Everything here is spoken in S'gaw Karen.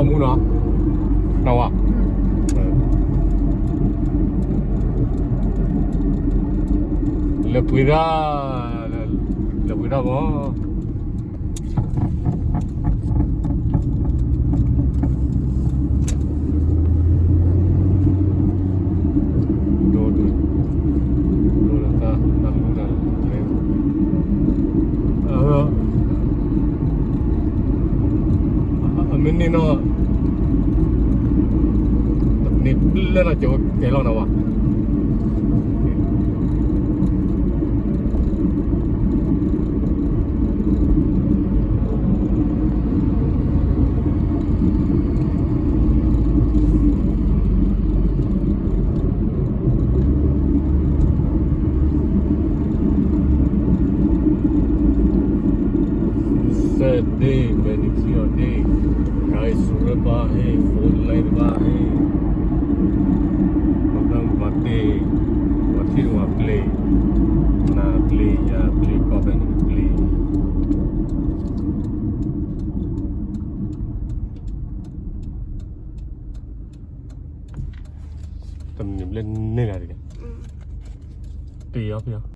မူနီၤ, နဝၤ, လၢပှ့ၤဒၣ်, လၢပှ့ၤဒၣ်မး ဒိၣ်ဒိၣ်, ဒိၣ်လၢတၢ်, တၢ်လူၢ်တၢ်လဲ, အမ့ၢ်န့ၢ်နီၤ, တန့ၢ်ပျဲၢ်နီၤ ကဲဝဲကဲလီၤနဝၤ. စဲးဒ့ၣ် Wednesday အီၤဒ့ၣ်, ကါအံၤစူၤရၢဘၣ်ဟ့ၣ်, ဖိလဲတဘၣ်ဟ့ၣ်, ပှၤတၢ်မၤတ့ၢ်, ပှၤထံၣ်ဝဲပျ့ၤ, နၤပျ့ၤ ယၤပျ့ၤ ကီၢ်ဖဲန့ၣ်ပျ့ၤ တမံၤဘျဲၣ်န့ၢ်ဂၤတဂ့ၤ, တ့အီၤဖဲအီၤ